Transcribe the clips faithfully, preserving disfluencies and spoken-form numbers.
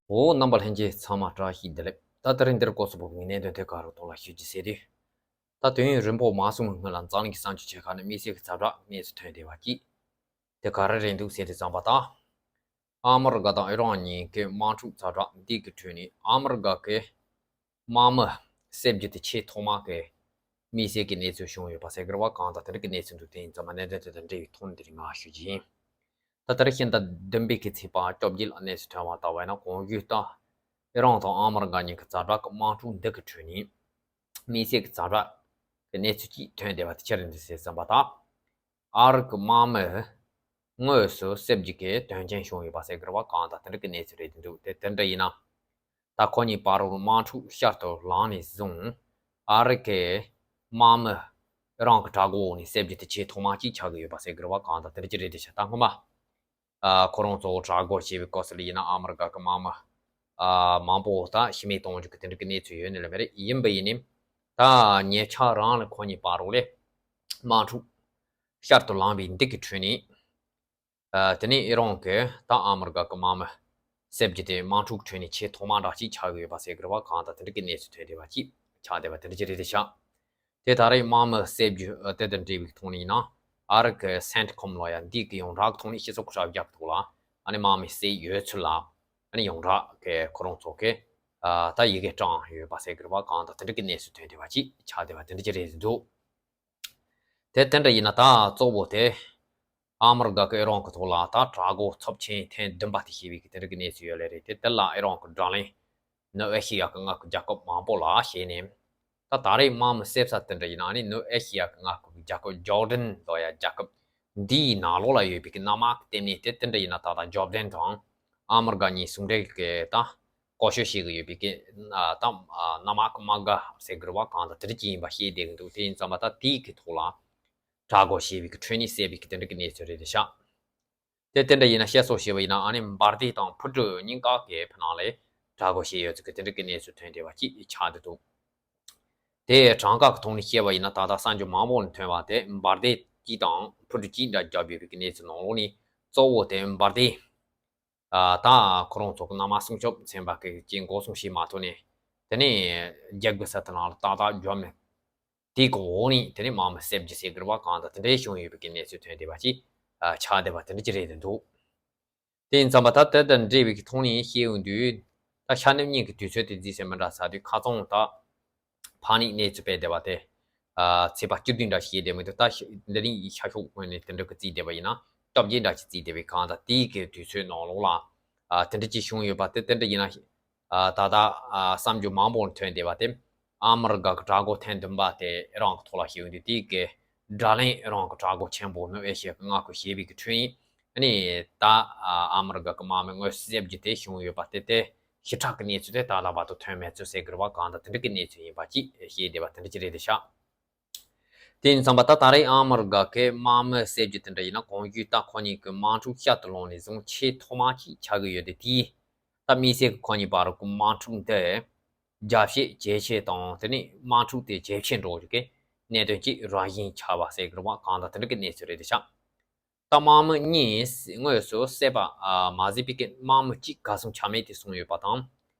འོ། རྣམ་པ་ལྷན་རྒྱས་ཚང་མ་བཀྲ་ཤིས་བདེ་ལེགས། ད་དེ་རིང་འདིར་སྐོར་སོགས་པོ་གི་གནད་དོན་དེ་ག་རུ་གཏོང་ལ་ཞུ་རྒྱུ་ཟེར་དུས། ད་དུས་ཡུན་རིང་པོ་མ་སོང་བའི་སྔོན་ལ་འཛམ་གླིང་གི་གསར་འགྱུར་ཆེ་ཁག་ནས་དམིགས་བསལ་གྱི་ཛ་དྲག་གནས་ཚུལ་ཐོན་བསྡད་པ་གཅིག་དེ་ག་རེ་རེད་འདུག་ཟེར་དུས་ཙམ་པ་དང་། ཨ་མི་རི་ཀ་དང་ཨི་རན་གཉིས་ཀའི་དམག་འཁྲུག་ཛ་དྲག་འདི་གི་ཁྲོད་ནས་ཨ་མི་རི་ཀ་གི་དམག་མི་བསད་རྒྱུ་དེ་ཆེས་ཐོག་མ་གི་དམིགས་བསལ་གྱི་གནས་ཚུལ་བྱུང་ཡོད་པ་ཟེར་གི་རེད་པ། གང་ལྟར་དེ་འདྲ་གི་གནས་ཚུལ་འདུག་དེ་ཡིན་ཙང་མ་གནད་དོན་དེ་དང་འབྲེལ་བའི་ཐོག་ནས་དེ་རིང་ང་ཞུ་རྒྱུ་ཡིན། ད་ལྟར་ཤིང་རྟ་བདུན་པའི་གི་ཚེས་པ་བཅོ་བརྒྱད་ལ་གནས་ཚུལ་ཐོན་པ་ལྟ་བས་ན། གོང་ཞུས་ལྟར་ཨི་རན་དང་ཨ་མི་རི་ཀ་གཉིས་ཀྱི་ཛ་དྲག་གི་དམག་འཁྲུག་འདི་གི་ཁྲོད་ནས་དམིགས་བསལ་གྱི་ཛ་དྲག་གི་གནས་ཚུལ་གཅིག་ཐོན་བསྡད་པ་དེ་ཆི་རེད་འདུག་ཟེར་བསམ་པ་དང་། ཨ་རི་གི་དམག་མི་དངོས་སུ་བསད་རྒྱུ་གི་དོན་རྐྱེན་བྱུང་ཡོད་པ་ཟེར་གི་རེད་པ། གང་ལྟར་དེ་འདྲ་གི་གནས་ཚུལ་རེད་འདུག་དེ་དེ་འདྲ་ཡིན་ན། ད་ཁོ་གཉིས་བར་དུ་དམག་འཁྲུག་བསྐྱར་དུ་ལངས་ནས་བཟུང་ཨ་རི་གི་དམག་མི་ཨི་རན་གྱི་དྲག་འགོ་འོག་ནས་བསད་རྒྱུ་དེ་ཆེས་ཐོག་མ་གཅིག་ཆགས་ཀྱི་ཡོད་པ་ཟེར་གི་རེད་པ། གང་ལྟར་དེ་འདྲ་ཅིག་རེད་དེ་ཤག་ད་སྔོན་མ། ཨ། ཁོ་རང་ཚོ་དྲག་འགོ་བྱས་པའི་སྐབས་སུ་ལ་ཡིན་ན་ཨ་མི་རི་ཀ་གི་དམག་མི་ཨ། མང་པོ་ད་ཤི་རྨས་གཏོང་རྒྱུ་གི་དེ་འདྲ་གི་གནས་ཚུལ་ཡོད་ནི་ལ་མེད་རེད། ཡིན་པ་ཡིན་ནའི་ད་ཉེ་ཆར་རང་ལ་ཁོ་གཉིས་བར་དུ་ལས་དམག་འཁྲུག་བསྐྱར་དུ་ལངས་པའི་འདི་གི་ཁྲོད་ནས། ཨ། དེ་ནས་ཨི་རན་གྱིས་ད་ཨ་མི་རི་ཀ་གི་དམག་མི་བསད་རྒྱུ་དེ་དམག་འཁྲུག་ཁྲོད་ནས་ཆེས་ཐོག་མ་འདྲ་ཅིག་ཆགས་ཀྱི་ཡོད་པ་ཟེར་གི་རེད་པ། གང་ལྟར་དེ་འདྲ་གི་གནས་ཚུལ་ཐོན་བསྡད་པ་ཅིག་ཆགས་བསྡད་པ་དེ་འདྲ་ཅིག་རེད་དེ་ཤག་དེ་ད་རེས་དམག་མི་བསད་རྒྱུ་དེ་དང་འབྲེལ་བའི་ཐོག་ནས་ཡིན་ན། ཨ་རི་གི་སེན་ཊི་ཀོམ་ལོ་ཡ་འདི་གི་ཡོངས་གྲགས་ཐོག་ནས་སྤྱི་ཚོགས་ཁྲ་རྒྱག་གི་ཐོག་ལ་ཨ་ནི་དམག་མི་བསད་ཡོད་ཚུལ་ལ་ཨ་ནི་ཡོངས་གྲགས་ཀྱི་ཁོ་རང་ཚོ་གི་ཨ། ད་ཡི་གེ་བཀྲམ་ཡོད་པ་ཟེར་གི་རེད་པ། གང་ལྟར་དེ་འདྲ་གི་གནས་ཚུལ་ཐོན་བསྡད་པ་ཅིག་ཆགས་བསྡད་པ་དེ་འདྲ་ཅིག་རེད་འདུག་དེ་དེ་འདྲ་ཡིན་ན་ད་གཙོ་བོ་དེ་ཨ་མི་རི་ཀ་གི་ཨི་རན་གི་ཐོག་ལ་ད་དྲག་འགོ་ཚབས་ཆེན་ཐེངས་བདུན་པ་དེ་བྱས་པའི་གི་དེ་འདྲ་གི་གནས་ཚུལ་ཡོད་ལེ་རེད། དེ་དེ་ལ་ཨི་རན་གི་དགྲ་ལན་ནུབ་ཨེ་ཤེ་ཡ་གི་མངའ་ཁུལ་རྒྱལ་ཁབ་མང་པོ་ལ་བྱས་ནས། ད་ད་རེས་དམག་མི་བསད་ས་དེ་འདྲ་ཡིན་ན་ཨ་ནི་ནུབ་ཨེ་ཤེ་ཡ་གི་མངའ་ཁུལ་གི་རྒྱལ་ཁབ་ཇོར་ཌན་ལོ་ཡ་རྒྱལ་ཁབ་འདིའི་ནང་ལོགས་ལ་ཡོད་པའི་གི་གནམ་དམག་གི་ལྟེ་གནས་དེ་དེ་འདྲ་ཡིན་ན། ད་ད་ཇོར་ཌན་དང་ཨ་མི་རི་ཀ་གཉིས་ཟུང་འབྲེལ་གི་ད་བསྐོ་བཞག་བྱེད་གི་ཡོད་པའི་གི་ཨ། ད་ཨ། གནམ་དམག་གི་དམག་སྒར་ཟེར་གི་རེད་པ། གང་ལྟར་དེ་འདྲ་ཅིག་ཡིན་པ་ཤེས་བསྡད་གི་འདུག་དེ་ཡིན་ཙམ་པ་ད་དེའི་གི་ཐོག་ལ་དྲག་འགོ་བྱས་པའི་གི་ཁྲོད་ནས་བསད་པའི་གི་དེ་འདྲ་གི་གནས་ཚུལ་རེད་དེ་ཤག་དེ་དེ་འདྲ་ཡིན་ན་བཤད་སྲོལ་བྱས་པ་ཡིན་ན་ཨ་ནི་འབར་མདེལ་དང་འཕུར་གྲུ་གཉིས་ཀ་གི་ཕི་ནང་ལས་དྲག་འགོ་བྱས་ཡོད་ཚུལ་གི་དེ་འདྲ་གི་གནས་ཚུལ་ཐོན་བསྡད་པ་ཅིག་ཆགས་བསྡད་འདུག་དེ་གྲངས་ཀ་གི་ཐོག་ནས་བཤད་པ་ཡིན་ན་ད་ལྟ་གསར་འགྱུར་མང་པོ་ནས་ཐོན་པ་དེ་འབར་མདེལ་གཅིག་དང་འཕུར་གྲུ་གཅིག་འདྲ་བརྒྱབ་ཡོད་པའི་གི་གནས་ཚུལ་ནང་ལོགས་ནས་གཙོ་བོ་དེ་འབར་མདེལ་ཨ། ད་ཁོ་རང་ཚོ་གི་གནམ་དམག་སྲུང་སྐྱོབ་ཚན་པ་གི་གཅིག་འགོག་སྲུང་བྱེད་མ་ཐུབ་ནས། དེ་ནས་རྒྱལ་སྒོ་ས་དེ་ནང་ལ་ཏག་ཏག་འཇོམས་ནས། དེའི་གོང་འོག་ནས་དེ་ནས་དམག་མི་བསད་རྒྱུ་ཟེར་གི་རེད་པ། གང་ལྟར་དེ་འདྲའི་བྱུང་ཡོད་པའི་གི་གནས་ཚུལ་ཐོན་བསྡད་པ་ཅིག་ཨ། ཆགས་བསྡད་པ་དེ་འདྲ་ཅིག་རེད་འདུག་དེ་ཡིན་ཙམ་པ་ད་དེ་དང་འབྲེལ་བའི་གི་ཐོག་ནས་བཤད་ཡོང་དུས། ད་ཤ་གནད་གཉིས་ཀྱི་དུས་ཚོད་དེ་རྫིས་སེ་མི་འདྲ་ས་དུས་ཁ་ཚང་ད་ཕ་ནི་གནས་ཚུལ་སྤེལ་བསྡད་པ་དེ་ཨ། ཚེས་པ་བཅུ་བདུན་འདྲ་ཞིག་བསྡད་མི་འདུག་ད་འདི་ནི་ཤར་ཕྱོགས་ངོས་ནས་དེ་འདྲ་གི་རྩིས་བསྡད་པ་ཡིན་ན་བཅོ་བརྒྱད་འདྲ་ཞིག་རྩིས་བསྡད་པའི་གང་ལྟར་དེའི་གི་དུས་ཚོད་ནང་ལོགས་ལ་ཨ། དེ་འདྲ་ཅིག་བྱུང་ཡོད་པ་དེ་དེ་འདྲ་ཡིན་ན། ཨ། ད་ལྟ་ཨ། གསར་འགྱུར་མང་པོར་ཐོན་བསྡད་པ་དེ་ཨ་མི་རི་ཀ་གི་དྲག་འགོ་ཐེངས་བདུན་པ་དེ་ཨི་རན་གི་ཐོག་ལ་བྱས་ཡོད་དུས། དེའི་གི་དགྲ་ལན་ཨི་རན་གི་དྲག་འགོ་ཆེན་པོ་ནུབ་ཨེ་ཤི་ཡ་གི་མངའ་ཁུལ་བྱས་པའི་གི་ཁྲོད་ནས་ཨ་ནི་ད་ཨ། ཨ་མི་རི་ཀ་གི་དམག་མི་དངོས་སུ་བསད་རྒྱུ་དེ་བྱུང་ཡོད་པ་དེ་དེ་ཞེ་དྲག་གི་གནས་ཚུལ་དེ་ད་ལྟ་བར་དུ་ཐོན་མེད་ཚུལ་ཟེར་གི་རེད་པ། གང་ལྟར་དེ་འདྲ་གི་གནས་ཚུལ་ཡིན་པ་ཅིག་བཤད་བསྡད་པ་དེ་འདྲ་ཅིག་རེད་དེ་ཤག་དེ་ཡིན་ཙམ་པ་ད་ད་རེས་ཨ་མི་རི་ཀ་གི་དམག་མི་བསད་རྒྱུ་དེ་འདྲ་ཡིན་ན། གོང་ཞུས་ལྟར་ཁོ་གཉིས་ཀྱི་དམག་འཁྲུག་བསྐྱར་དུ་ལངས་ནས་བཟུང་ཆེས་ཐོག་མ་ཅིག་ཆགས་ཀྱི་ཡོད་དེ། དེས་ད་དམིགས་བསལ་གྱི་ཁོ་གཉིས་བར་གྱི་དམག་འཁྲུག་འདི་རྒྱ་བཤད་ཇེ་ཆེ་དང་། དེ་ནས་དམག་འཁྲུག་དེ་ཇེ་ཆེར་འགྲོ་རྒྱུ་གི་གནད་དོན་གཅིག་རང་བཞིན་ཆགས་པ་ཟེར་གི་རེད་པ། གང་ལྟར་དེ་འདྲ་གི་གནས་ཚུལ་རེད་དེ་ཤག་ད་དམག་མི་གཉིས་དངོས་སུ་བསད་པ་ཨ། མ་ཟད་པའི་གི་དམག་མི་གཅིག་གར་སོང་ཆ་མེད་དུ་སོང་ཡོད་པ་དང་།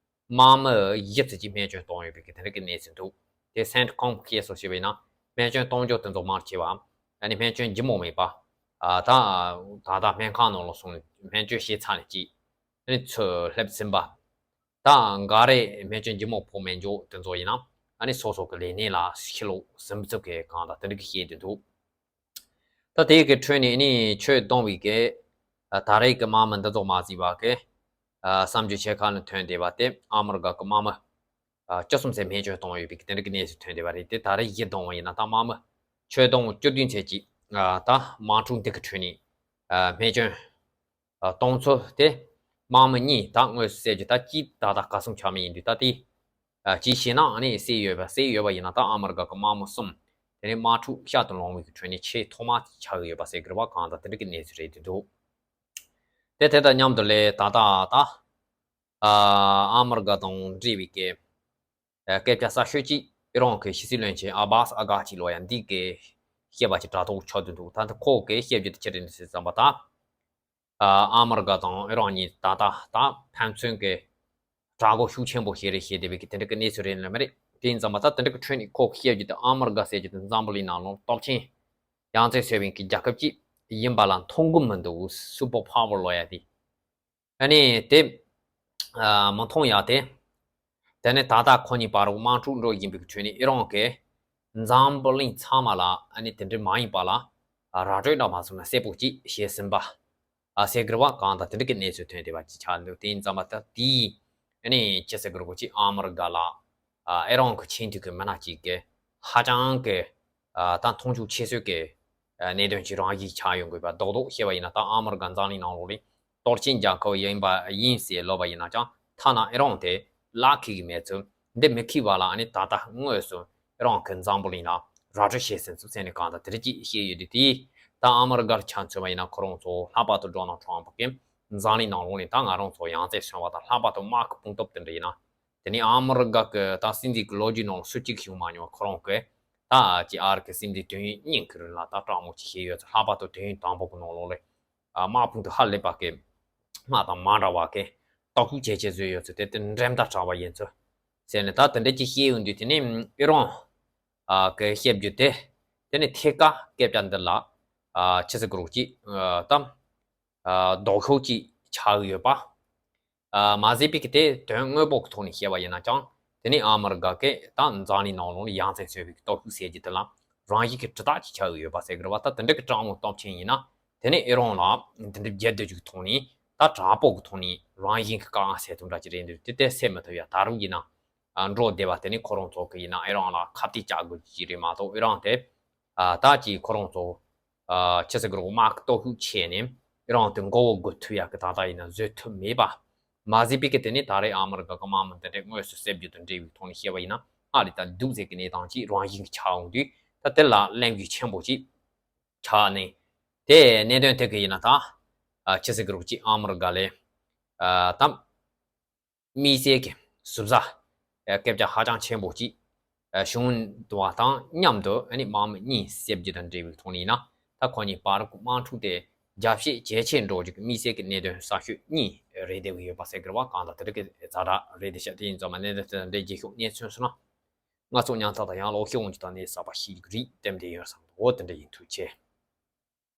དམག་མི་བཞི་ཙམ་གྱིས་རྨས་སྐྱོན་བཏང་ཡོད་པའི་གི་དེ་འདྲ་གི་གནས་ཚུལ་འདུག་དེ་སེན་ཊི་ཀོམ་གིས་བཤད་སྲོལ་བྱས་པ་ཡིན་ན། རྨས་སྐྱོན་གཏོང་རྒྱུ་དེ་ཚོ་མང་ཆེ་བ་ཨ་ནི་རྨས་སྐྱོན་ལྗིད་མོ་མེད་པ། ཨ། ད་ད་ལྟ་སྨན་ཁང་ནང་ལ་སོང་ནས་རྨས་སྐྱོན་ཞེ་ཚ་ནས་ཅིག་ཨ་ནི་ཚུར་སླེབས་ཟིན་པ། ད་འགའ་རེ་རྨས་སྐྱོན་ལྗིད་མོ་ཕོག་མེད་འཇོག་དེ་ཚོ་ཡིན་ན་ཨ་ནི་སོ་སོ་གི་ལས་གནས་ལ་ཕྱིར་ལོག་ཟིན་ཚུལ་གི་གང་ལྟར་དེ་འདྲ་གི་བཤད་དེ་འདུག་ད་དེ་གི་ཁྲོད་ནས་ཨ་ནི་ཁྱོན་བསྡོམས་པའི་གི་ཨ། ད་རེས་ཀྱི་དམག་མི་འདི་ཚོ་མ་བརྩིས་པ་གི་ཨ། གསར་འགྱུར་ཆེ་ཁག་ནས་ཐོན་བསྡད་པ་དེ་ཨ་མི་རི་ཀ་གི་དམག་མི་ཨ། བཅུ་གསུམ་ཙམ་རྨས་སྐྱོན་བཏང་ཡོད་པའི་གི་དེ་འདྲ་གི་གནས་ཚུལ་ཐོན་བསྡད་པ་རེད། དེ་ད་རེས་གཞི་བསྡོམས་པ་ཡིན་ན་ད་དམག་མི་ཁྱོན་བསྡོམས་བཅུ་བདུན་ཙམ་ཅིག་ཨ། ད་དམག་འཁྲུག་འདི་གི་ཁྲོད་ནས་ཨ། རྨས་སྐྱོན་ཨ། གཏོང་ཚུལ་དེ། དམག་མི་གཉིས་ད་དངོས་སུ་བསད་རྒྱུ་ད་གཅིག་ད་ལྟ་གར་སོང་ཆ་མེད་ཡིན་དུས། ད་དེ་ཨ། གཅིག་བྱས་ན་ཨ་ནི་བསད་ཡོད་པ། བསད་ཡོད་པ་ཡིན་ན་ད་ཨ་མི་རི་ཀ་གི་དམག་མི་གསུམ་དེ་ནས་དམག་འཁྲུག་བསྐྱར་དུ་ལངས་པའི་གི་ཁྲོད་ནས་ཆེས་ཐོག་མ་ཆགས་ཀྱི་ཡོད་པ་ཟེར་གི་རེད་པ། གང་ལྟར་དེ་འདྲ་གི་གནས་ཚུལ་རེད་དེ་འདུག་དེ་དེ་དང་མཉམ་དུ་ལས་ད་ལྟ་ད་ཨ། ཨ་མི་རི་ཀ་དང་འབྲེལ་བའི་གི་ཨ། སྐད་ཆ་གསར་ཤོས་ཅིག་ཨི་རན་གྱི་ཕྱི་སྲིད་བློན་ཆེན་ཨ་བྷ་སི་ཨ་གྷ་ཆི་ལོ་ཡ་འདི་གིས་བཤད་པ་ཅིག་དྲ་ཐོག་ཆགས་བསྡད་འདུག་ད་ལྟ་ཁོ་གིས་བཤད་རྒྱུ་དེ་ཅི་རེད་ཟེར་བསམ་པ་དང་། ཨ། ཨ་མི་རི་ཀ་དང་ཨི་རན་གཉིས་ད་ལྟ་ད་ཕན་ཚུན་གྱི་ དྲག་པོ་ཤུགས་ཆེན་པོ་ཞིག་རེད་ཞེས་བསྡད་པའི་གི་དེ་འདྲ་གི་གནས་ཚུལ་རེད་ལ་མ་རེད། དེ་ཡིན་ཙང་མ་ད་དེ་འདྲ་གི་ཁྲོད་ནས་ཁོ་བཤད་རྒྱུ་དེ་ཨ་མི་རི་ཀ་ཟེར་རྒྱུ་དེ་འཛམ་བུ་གླིང་ནང་ལོགས་སྟོབས་ཆེན་ཡང་རྩེ་ཟེར་བའི་གི་རྒྱལ་ཁབ་ཅིག་ཡིན་པ་ལ་མཐོང་གི་མི་འདུག་སུ་པར་པ་ཝར་ལབ་ཡ་དེ། ཨ་ནི་དེ་ཨ་མི་མཐོང་ཡ་དེ། དེ་ནས་ད་ལྟ་ཁོ་གཉིས་བར་དམག་འཁྲུག་འགྲོ་བཞིན་པའི་ཁྲོད་ནས་ཨི་རན་གྱིས་འཛམ་བུ་གླིང་ཚང་མ་ལ་ཨ་ནི་དེ་འདྲ་མ་ཡིན་པ་ལ་ར་སྤྲོད་འདྲ་མ་སོང་ན་གསལ་པོ་ཅིག་བྱས་ཟིན་པ། ཨ་སེ་གིར་བ་གང་དང་དེ་འདྲ་གི་གནས་ཚུལ་ཐོན་བསྡད་པ་ཅིག་ཆགས་འདུག་དེ་ཡིན་ཙང་མ་ད་དེའི་ཨ་ནི་ཅི་ཟེར་དགོས་རེད་གོ་ཅིག་ཨ་མི་རི་ཀ་ལ་ཨ་ཨི་རན་གྱི་ཆེས་མཐོའི་གི་མི་སྣ་གཅིག་གིས་ཧ་ཅང་གི་ཨ་ད་མཐོང་ཆུང་ཆེ་ཤོས་ཀྱི་ཨ་གནད་དོན་ཅིག་རང་བཞིན་ཆགས་ཡོང་དགོས་པ་རྡོག་རྡོག་བཤད་པ་ཡིན་ན་ད་ཨ་མི་རི་ཀ་འཛམ་གླིང་ནང་ལོགས་ལ་གཏོར་སྐྱོན་རྒྱལ་ཁབ་ཡིན་པ་ཡིན་ཟེར་ལབ་པ་ཡིན་ན་ཀྱང་ཐ་ན་ཨི་རན་དེ་ལག་ཁེལ་གི་མེད་ཚུལ་འདི་མི་ཁེལ་བ་ལ་ཨ་ནི་ད་ལྟ་དངོས་སུ་ཨི་རན་གྱིས་འཛམ་བུ་གླིང་ལ་ར་སྤྲོད་བྱས་ཟིན་ཚུལ་ཟེར་ནས་གང་ལྟར་དེ་རིགས་ཅིག་བཤད་ཡོད་དུས་དེས་ད་ཨ་མི་རི་ཀར་ཆ་མཚོན་པ་ཡིན་ན་ཁོ་རང་ཚོ་ལྷག་པར་དུ་ཌོ་ནལ་ཊམ་ཕ་གིས་འཛམ་གླིང་ནང་ལོགས་ནས་ད་ང་རང་ཚོ་ཡང་རྩེར་སོན་པ་དང་ལྷག་པར་དུ་དམག་གི་དཔུང་སྟོབས་དེ་འདྲ་ཡིན་ན། དེ་ནས་ཨ་མི་རི་ཀ་གི་ད་སྲིད་འཛིན་གྱི་ལོ་རྒྱུས་ནང་ལ་སུ་གཅིག་བྱུང་མ་མྱོང་བ་ཁོ་རང་གིས་ད་ཅི་ཨ་རི་གི་སྲིད་འཛིན་དུས་ཡུན་གཉིས་ཀྱི་རིང་ལ་ད་སྤྲང་མོ་ཅིག་བྱས་ཡོད་ཚེ་ལྷག་པར་དུ་དུས་ཡུན་དང་པོ་གི་ནང་ལོགས་ལ་དམག་དཔུང་དུ་ཧ་ལས་པ་གི་དམག་དང་མ་འདྲ་བ་གི་སྟོབས་ཤུགས་ཇེ་ཆེ་བཟོས་ཡོད་ཚུལ་དེ་དེ་འགྲན་ཟླ་དྲག་པ་ཡིན་ཚུལ་ཟེར་ནས་ད་དེ་འདྲ་ཅིག་བཤད་ཡོང་དུས་དེ་ནས་ཨི་རན་གི་བཤད་རྒྱུ་དེ་དེ་ནས་ཐད་ཀར་སྐད་ཆ་འདི་ལ་ཆི་ཟེར་དགོས་རེད་ཅིག་ད་ལྡོག་ཕྱོགས་ཅིག་ཆགས་ཡོད་པ། མ་ཟད་པའི་གི་དེ་དོན་དངོས་པོ་གི་ཐོག་ནས་བཤད་པ་ཡིན་ན་ཀྱང་དེ་ནས་ཨ་མི་རི་ཀ་གིས་ད་འཛམ་གླིང་ནང་ལོགས་ལ་ཡང་རྩེར་སོན་པའི་གི་སྟོབས་ཤུགས་ཟེར་རྒྱུ་དེ་ལ་རང་བཞིན་གྱི་དྲིལ་བསྒྲགས་ཅིག་ཆགས་ཡོད་པ་ཟེར་གི་རེད་བ། ད་དེ་འདྲ་གི་སྤྲང་མོ་སྟོབས་ཆེན་ཡིན་ན་དེ་ནས་ཨི་རན་ལ་དེ་འདྲ་རྒྱལ་སྡོད་རྒྱུ་གི་ཐོག་ནས་ད་དྲག་པོ་གི་ཐོག་ནས་རང་བཞིན་གྱི་དཀའ་ངལ་སེལ་ཐུབ་འདྲ་ཅིག་རེད་འདུག་དེ་དེ་སེལ་མི་ཐུབ་ཡ་ད་རུང་ཡིན་ན་འགྲོ་བསྡད་པ་དེ་ནས་ཁོ་རང་ཚོ་གི་ཡིན་ན་ཨི་རན་ལ་ཁ་གཏད་བཅག་དགོས་ཀྱི་རེད་མ་གཏོགས་ཨི་རན་དེ། ད་ཅིག་ཁོ་རང་ཚོ་ཆི་ཟེར་དགོས་རེད་དམག་གི་སྟོབས་ཤུགས་ཆེ་ནས་ཨི་རན་དེ་མགོ་བོ་སྒུར་ཐུབ་ཡག་གི་ད་ལྟ་ཡིན་ན་བཟོས་ཐུབ་མེད་པ། མ་ཟད་པའི་གི་དེ་ནས་ད་རེས་ཨ་མི་རི་ཀ་གི་དམག་མི་འདི་འདྲས་དངོས་སུ་བསད་རྒྱུ་དང་འབྲེལ་བའི་ཐོག་ནས་བཤད་པ་ཡིན་ན་ཨ་རི་དང་སྡུག་ཟེར་གི་གནས་སྟངས་ཅིག་རང་བཞིན་གྱི་ཆགས་འོང་དུས་ད་དེ་ལ་གླེང་རྒྱུ་ཆེན་པོ་ཅིག་ཆགས་ནས་དེ་གནད་དོན་དེ་གི་ཡིན་ན་ད་ཆི་ཟེར་དགོས་རེད་ཅིག་ཨ་མི་རི་ཀ་ལས་ད། དམིགས་བསལ་གྱི་ཟུར་ཟ་སྐད་ཆ་ཧ་ཅང་ཆེན་པོ་ཅིག་བྱུང་བ་དང་མཉམ་དུ་ཨ་ནི་དམག་མི་གཉིས་བསད་རྒྱུ་དང་འབྲེལ་བའི་ཐོག་ནས་ཡིན་ན་ད་ཁོ་གཉིས་བར་གྱི་དམག་འཁྲུག་དེ་རྒྱ་བཤད་ཇེ་ཆེར་འགྲོ་རྒྱུ་གི་དམིགས་བསལ་གྱི་གནད་དོན་གསར་ཤོས་གཉིས་རེད་བསྡད་ཀྱི་ཡོད་པ་ཟེར་གྱི་རེད་བ། གང་ལྟར་དེ་རིགས་ཀྱི་ཛ་དྲག་རེད་བསྡད་ཤག་དེ་ཡིན་ཙང་མ་གནད་དོན་དེ་དང་འབྲེལ་རྒྱས་ཤོག་གནས་ཚུལ་སོང་ན་ང་ཚོ་ཉམ་ཐག་དང་ཡང་ལོག་ཤོག་འོང་རྒྱུ་དང་གནས་གསར་པ་ཤེས་རྒྱུ་རིགས་ལྟེམ་དེ་ཡོད་བསམ་འོ་དེ་འདྲ་ཡིན། ཐུགས་རྗེ་ཆེ།